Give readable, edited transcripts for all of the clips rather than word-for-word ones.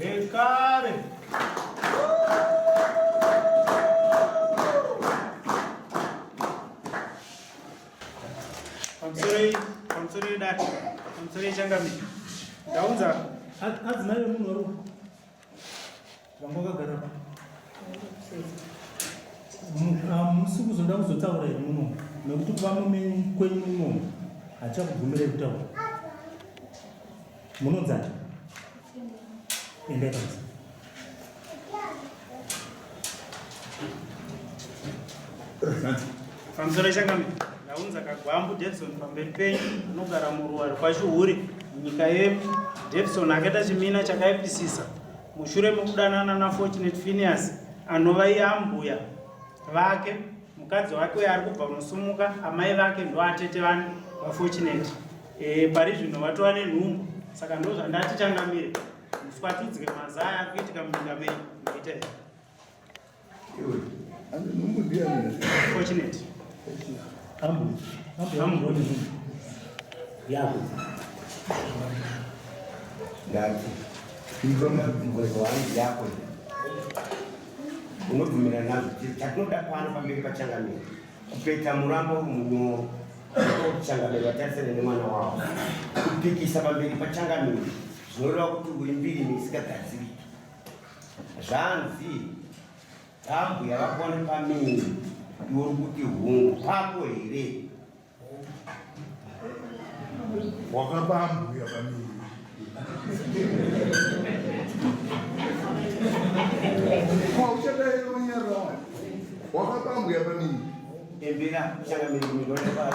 Zvekare. Pamusoro pamusoro yedare, pamusoro yechangamire. Ndaunza adzimai vemunhu wari vanga vakagara pa. Hamusi kuzoda kuzotaura here muno nekuti kuva mume kwenyu muno hachakubvumirai kutaura. Munonzani? Endai panze. Pamusoro changamire, ndaunza Kagwambu Davison pamberi penyu anogara muruwa rwekwaChihuri munyika yemu. Davison akaita chimina chakaipisisa mushure mekudanana naFortunate Phineas anova iye ambuya vake mukadzi wake uyo ari kubva kunosumuka amai vake ndoatete vani vaFortunate. E, pari zvino vatova nenhumbu saka ndozvandati changamire muswatidzwe mazaya ari kuitika munyika menyu maita here? Fortunate. Ambu. Ambu. Ambu. Yako. Ndati. Mubvunzo wangu yako. Unobvumirana nazvo. Chatinoda pano pamberi pachangamire. Kupeta murambo uri munyoro. Ndiko changamire vatarisane nemwana wavo. Kupikisa pamberi pachangamire zvinoreva kuti uri mbirimi isingagadziriki. Zvanzi ambuya vako pamiri iwe uri kuti hungu pako here? Wakapa ambuya pamiri. Kwauchadai wonyarara. Wakapa ambuya pamiri. Embera changamire kumidonda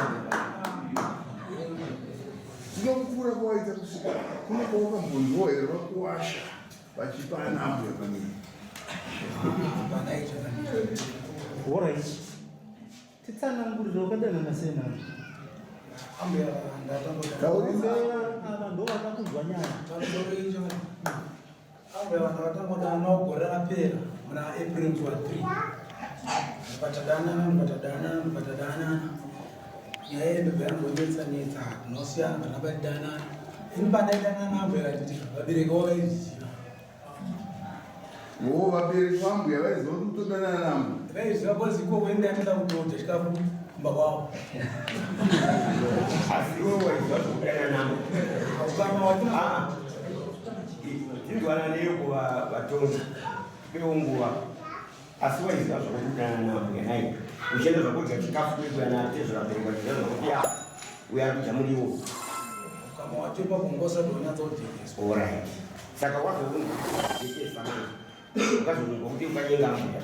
Tinokukura kwawaita kusvika kuno kwawakambonzwa here vakuwasha vachipa ana ambuya pamiri. Alright. Titsanangurire wakadanana sei navo? Ambuya ndatangoda. Taurisa. Ava ndo vakakunzwa nyaya. Ambuya vanhu vatangodanana gore rapera muna April musi wa 3. Ndikatadanana ndikatadanana ndikatadanana. Nyaya yedu yangonetsa netsa tinosiyana kana vaidanana. Ini pandaidanana ambuya vachiti vabereki vavo vaizviziva. Wo vabereki vambuya vaiziva kuti kutodanana nambuya. Vaiziva because ikoko ini ndaitoda kutodya chikafu kumba kwavo. Asi iwe waiziva zvekudanana nambuya. Ukama wacho Ah, tinzwananei kuva vatongi pewo nguva asi waiziva zvekudanana nambuya nai uchienda zvakudya chikafu kuikuya natezvara vabereki vachiziva zvakuti a uyo ari kudya muriwo ukama wacho ipapo ngosati wanyatsojeneswa. Alright. Saka wazounjekesa manje ukazonzwa kuti ukanyenga mbuya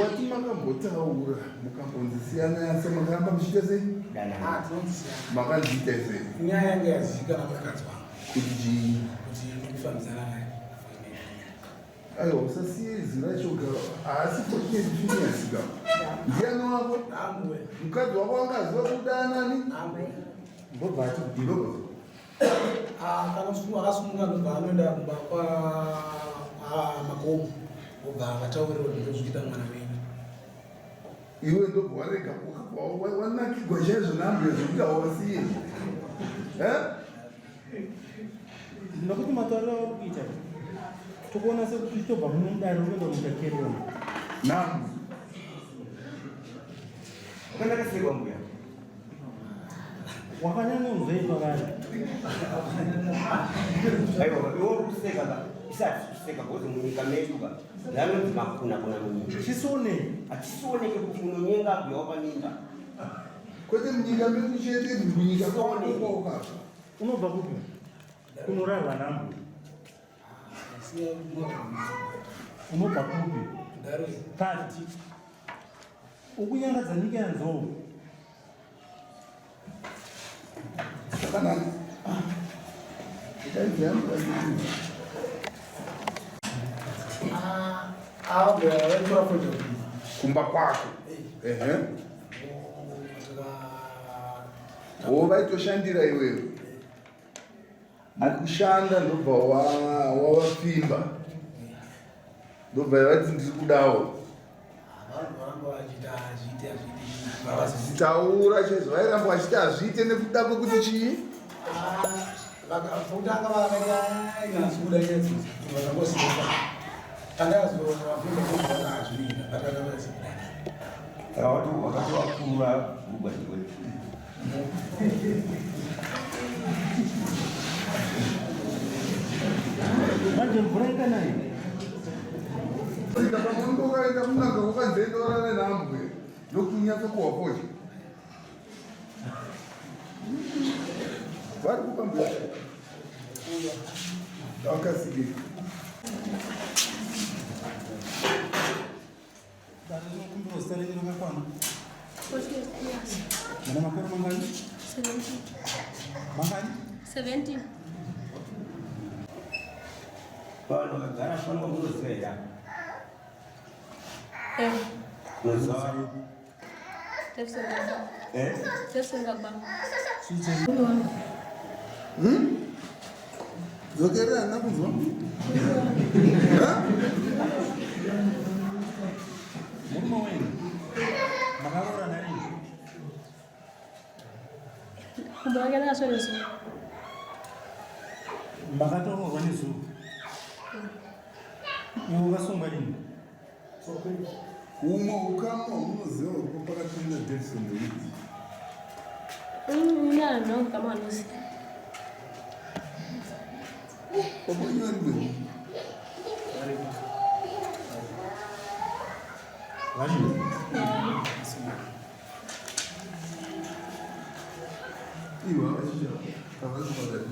Wati makambotaura mukambonzi siyanai asi makaramba muchiita sei? danana. Ah, tinonzisiyana. Makanziita sei? Nyaya yanga yazivikanwa mukadzi wangu Kuti chii? kuti ndikufambidzana naye. Aiwa usasiye izwi racho ga haasi Fortunate Phineas ga. Ndiani wako? Nambuya. Mukadzi wako anga aziva kuti udanani? Nambuya. Ndobva ati kudii? Ndobva. Ah, akasumuka ndobva anoenda kumba kwa kwa makomo obva vataurira kuti ndozvikuita mwana wenyu. Iwe ndobva warega wanakigwa chaizvo nambuya zvekuti hawasiye. Eh? Nokuti matauriro auri kuita tokuona sekuti uchitobva muno mudare uri kuenda kuita carry on. Nambuya. Wakanaka sei kwambuya? Wakanyanyonzwei pavari? Aiwa iwe uri kuseka ka isati kuseka because munyika medu ka yanonzi makuna kuna munyika. Chisionei? Hachisioneke kuti unonyenga ambuya wapamimba. Kwete munyika medu chete munyika kwako kwauka. Unobva kupi? Kunorarwa nambuya. Unobva kupi? Pati. Ukunyangadza nyika yanzou. Zvakanaka. Ndaizi yangu vachiti. Ah, ambuya vaitora fodya kumba. Kumba kwako. Ehe. Saka Wo vaitoshandira iwewe. Mukushanda ndobva wavapfimba. Ndobva vati ndiri kudawo. Taura chaizvo vairamba vachiti hazviite nekuda kwekuti chii? Kutanga vakaita nyaya Saka wati wakati wakurura bhurugwa ndiwe. Manje mvura ikanaya. Saka pamunenge ukaenda kunanga kwakanzendora nenhambwe ndokunyatso kuwa fodya. Vari kupa mbuya. Vakasike. Dare rinokumbirwa zita renyu rakakwana. Mune makore mangani? 17. Mangani? 17. Vanhu vakagara pano vamunoziva here apa? Eh, Unoziva? Jefferson Kagwamba. Eh? Jefferson Kagwamba. Chii chenyu? Murume wangu. Dzokerera handina kunzwa. Ha? Murume wenyu makaroorana rini? Kumba wake ndakaswa nezuro. Makatoroorwa nezuro. Iwe wakasungwa rini? Umwe ukama hwamunoziva huripo pakati naDavison ndeupi? Ini hanhu kama anoziva. Baba wenyu varipo here? Varipo. Ivo havachisha havasi pakati.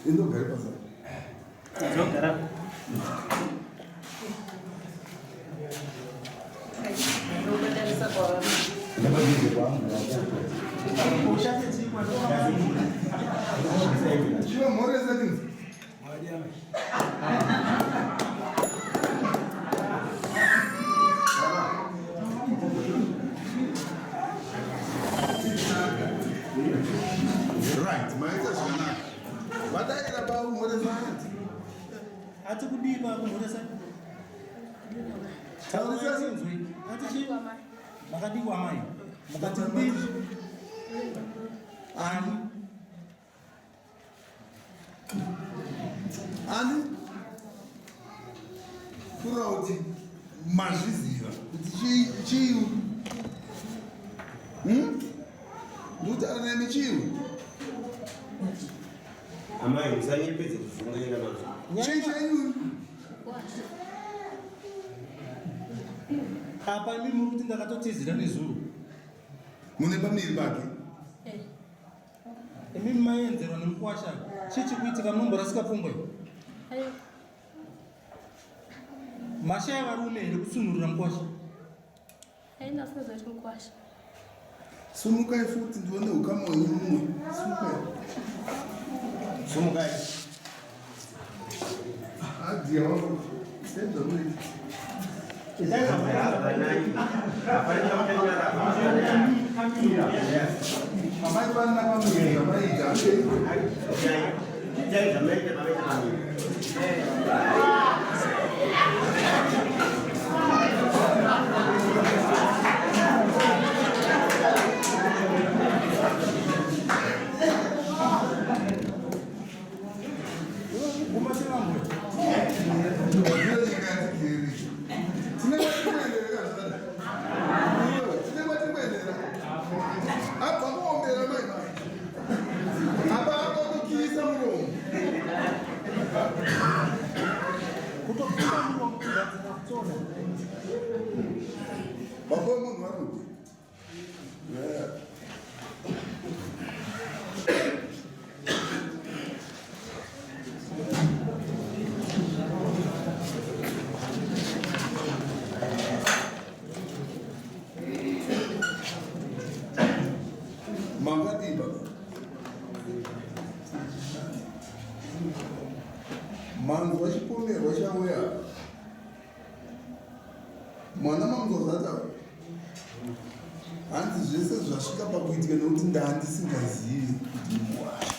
Indogare pasa. Dzogara. Chiva mhoresa tinzi. Right, maita zvakanaka. Vadaira baba mhoresa anti. Ati kudii pakumhoresa? Taurisa sinzwi. Ati chii? Makadikwa amai. Mukati kudii? Ani? Ani? Kureva kuti mazviziva kuti chii chii? Ndikutaura nemi chii? Amai musanyepedze kuzungaira nazvo. Chii chenyu? Apa imi muri kuti ndakatotizira nezuro. Mune pamiri pake. Eh, Imi maenzerwa nemukwasha. Chii chikuitika munomborasika pfungwa? ayo. Mashaya varume here kutsunhurira mukwasha? Aina asingaziva kuti mukwasha. Sumukai futi ndione ukama hwenyu mumwe. Sumukai. Sumukai. Adhiya wako. Sezvamunoita. Hapanai. Hapana chakanyara. Amai panna pamiri zvamaita. Itai zvamaita pamaita pamiri. Guma chevamwe. Ndiyo nyika yatigere. Tine kwatingoenderera zvakadai. Iwe, tine kwatingoenderera. Abva kuombera mai mai. Apa akatokiyisa muromo. Kutopinda muromo kugadzira kutsoda. Baba vemunhu vari kuti. Yeah. Makadii baba? Manzwa chipomerwa chauya apa. Mwana manzwa zvataura. Hanzi zvese zvasvika pakuitika nekuti ndandisingazivi kuti muwasha.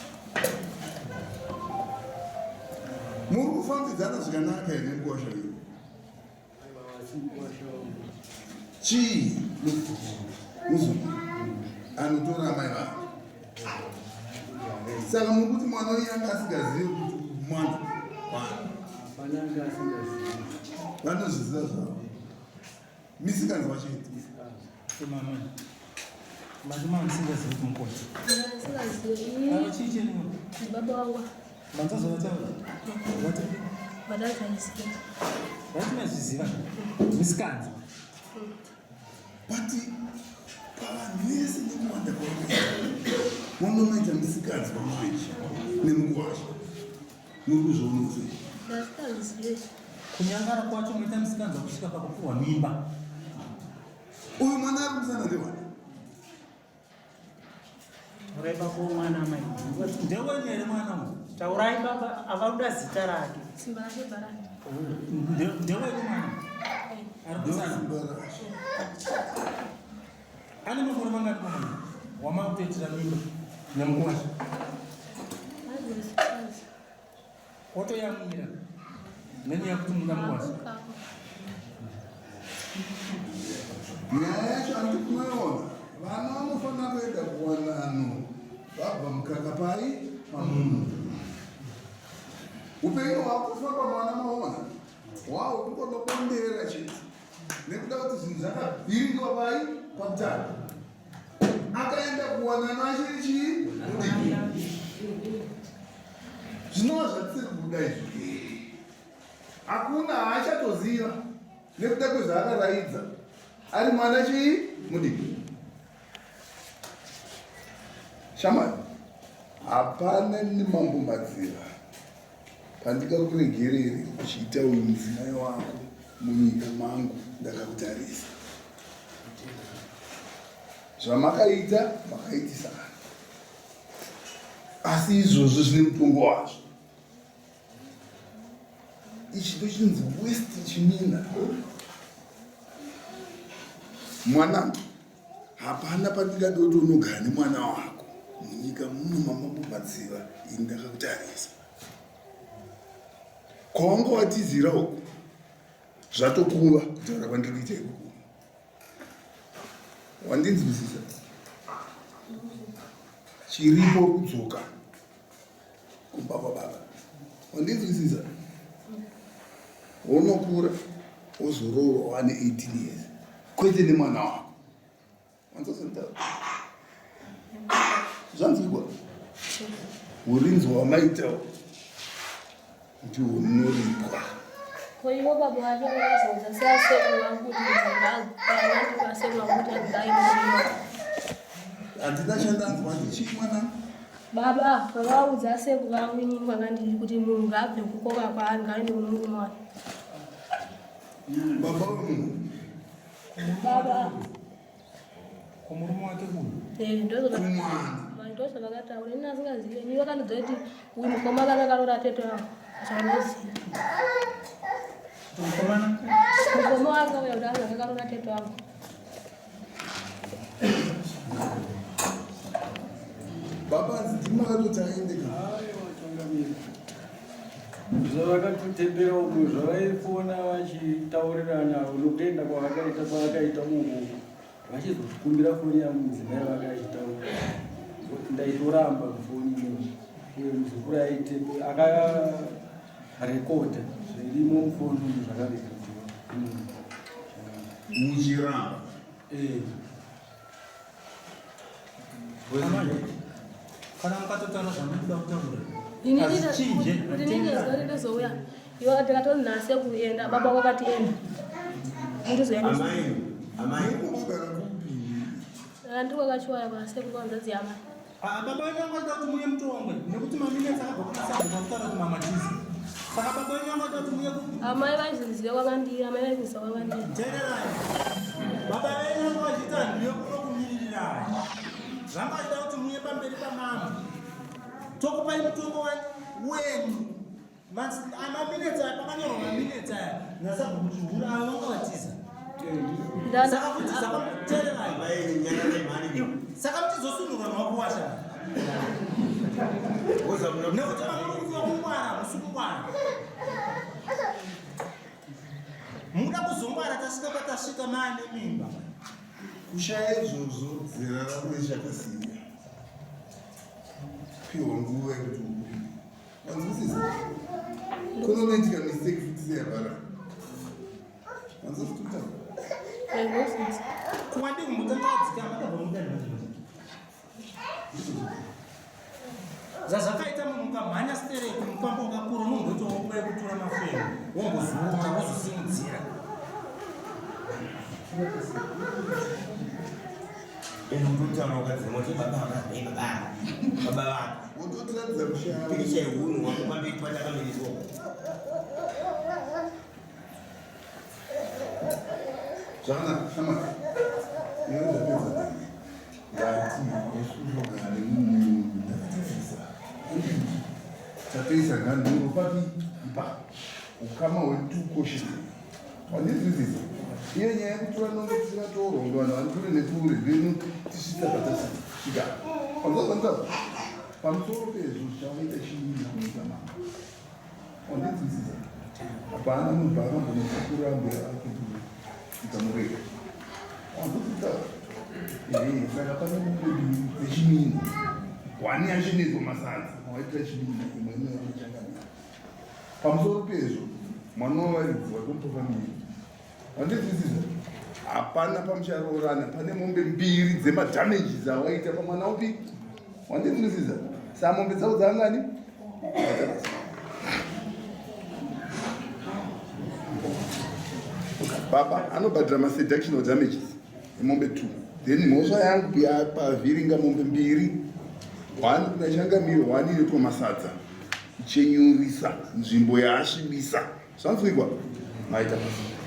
Muri kufambidzana. Munofambidzana zvakanaka here mukuwasha wenyu? Chii? Muzukuru anotora amai vake. Saka muri kuti mwana uyu anga asingazivi kuti mwana wani? Vanozviziva zvavo. Misikanzwa chete. Mama. Mati mama musingazivi kuti mukoti. Ndisingazivi. Chii chenyu? Baba wangu. Manzazovataura. Vati Vadakanisiya. Vati mazviziva. Misikanzwa. But pavanhu vese nekuwanda kwavakaita vanomaita misikanzwa manje nemukwasha. Muri kuzviona sei? Ndasingazivi. Kunyangara kwacho munoita misikanzwa kusvika pakupuhwa mimba. Uyu mwana ari kumusana ndewani? Taurai baba womwana amai. Ndewenyu here mwana uyu? Taurai baba avakuda zita rake. Simba rake barani. Ndewenyu mwana? Ari kumusana. Ane makore mangani mwana? Wamakutoitira mimba nemukwasha. Otoyamwira nenyaya yekuti muda mukwasha. Nyaya yacho handiti kunoiona. Vana vanofanira kuenda kuwanano vabva mukaka pai pamunhu. Upenyu hwakufamba mwana maona hwahukungonobondera chete nekuda kuti zvinhu zvakabhiringwa pai pakutanga. Akaenda kuwanano achiri chii mudiki. Zvinova zvatisiri kuda izvi. Hakuna haachatoziva nekuda kwezvaakaraidza ari mwana chii mudiki. Shamwari, hapana nemambo Madziva pandikakuregerere uchiita uyu mudzimai wako munyika mangu ndakakutarisa. Zvamakaita makaitisana, asi izvozvo zvine mutongo wazvo. Ichi ndochinonzi west chimina. Mwana hapana pandingade kuti unogara nemwana wako munyika muno mamambo Madziva ini ndakakutarisa. Kwawanga watizira uku zvatokuva kutaura kwandiri kuita ikuku. Wandinzwisisa? Chiripo kudzoka kumba kwababa. Wandinzwisisa? Unokura wozoroorwa wane 18 years kwete nemwana wako. Wanzosenda zvanzwikwa urinzwa wamaita ndiwo unoripwa. Ko ivo baba vacho vakazoudza sei asekuru vangu kuti ndingabva asekuru vangu kuti andai Handina chandanzwa ndichii mwana. Baba vakaudza asekuru vangu inini kwanga ndiri kuti munhu ngaabve kukoka kwaari ngaaende kune murume wake. Baba wemunhu. Baba. Kumurume wake uyu. Eh, ndozvavakataura. Ini asingazive. Ini vakandiudza kuti uyu mukomana akaroora tete wangu. Zvanoziva. Mukomana? Mukoma wake auya kuti anzi akaroora tete wangu. Baba hanzi ndimi makatoti aende ka. Aiwa changamire. Zvavakatotembera uku zvavaifona vachitaurirana nokuenda kwavakaita kwaakaita uku vachizotikumbira foni yangu mudzimai vake achitaura ndaitoramba kufoni iyoyo uye muzukuru aite akarekodha zvirimo mufoni umu zvakarekodhiwa Muchiramba. Eh. Kana mukatotaura zvamunoda kutaura. Inini Hazvichinje. kuti ndinezwa ndozouya. Iwe ndakatoti nhasi kuenda baba vakati enda. Ndizoenda. Amai, amai. Mukumbogara kupi? Ndiri kwakachiwaya kwasekuru kwanzadzi yamai. Ah, baba venyu vanga vachida kuti muye mutongwe nekuti maminetsi akabva kuna sabhuku akutaura kuti mamatizi. Saka baba venyu vanga vachida kuti muye ku Amai vaizoziva kwakandiri, amai vaikuziva kwakandiri. Teererai. Baba venyu vanga vachiita ndiyo kunokumiririrai. Zvanga vachida kuti muye pamberi pamambo. Tokupai mutongo wenyu. Maminetsi aya pakanyorwa maminetsi aya nasabhuku Chihuri avo vanga vatiza. Saka kuti teererai. Saka muchizosunurwa nwakuwasha. Nekuti pamuri kuti vakungwara musi kungwara. Muda kuzongwara tasvika patasvika maane mimba. Kushaya izvozvo zera rako richakasiya. Piwa nguva yekuti ukure. Wanzwisisa? Kunonoitika mistake futi seyabara. Wanzwisisa? Kuwadi kumutanga wadzikama akabva mudani manje manje. Zvazvakaita munhu ukamhanya stereki mufambo wakakura unomboitawo nguva yekutura mafemo wombozorora wozosimudzira. Ende utotaura ukadzima kuti baba vaka baba baba vako. Wototiratidza kushaya. Pikicha yehunhu wako pamberi patakamiriswa. Zvakanaka shamwari. Iwe ndapedza nemi. Ndati ndosvika nemunhu ndakatarisa. Tatoisa ganduro papi ipa. Ukama hwedu tukoshese. Wandinzwisisa? Iyo nyaya yekutura nongo tisingatorwa kunge vanhu vari kure nekure ndino tisvitsa patasvika. Wanzwa Pamusoro pezvo zvichavaita chii nakuita mama. Wandinzwisisa? Hapana munhu paakambonopupura mbuya vake ikamurega. Wanzwisisa? Ehe, saka pane mombe mbiri dzechimina. Hwani yacho masadza, waitira chimina imwe inoyachangamira. Pamusoro pezvo, mwana wavaridzi watomupa famiri. Wandinzwisisa? Hapana pamucharoorana pane mombe mbiri dzemadamages awaita pamwana upi? Wandinzwisisa? Saa mombe dzako dzangani? Baba anobhadhara maseductional damages emombe 2 then mhosva yangu yapavhiringa mombe mbiri one kuna changamire one inoitwa masadza kuchenyurisa nzvimbo yaasvibisa zvanzwikwa maita basa.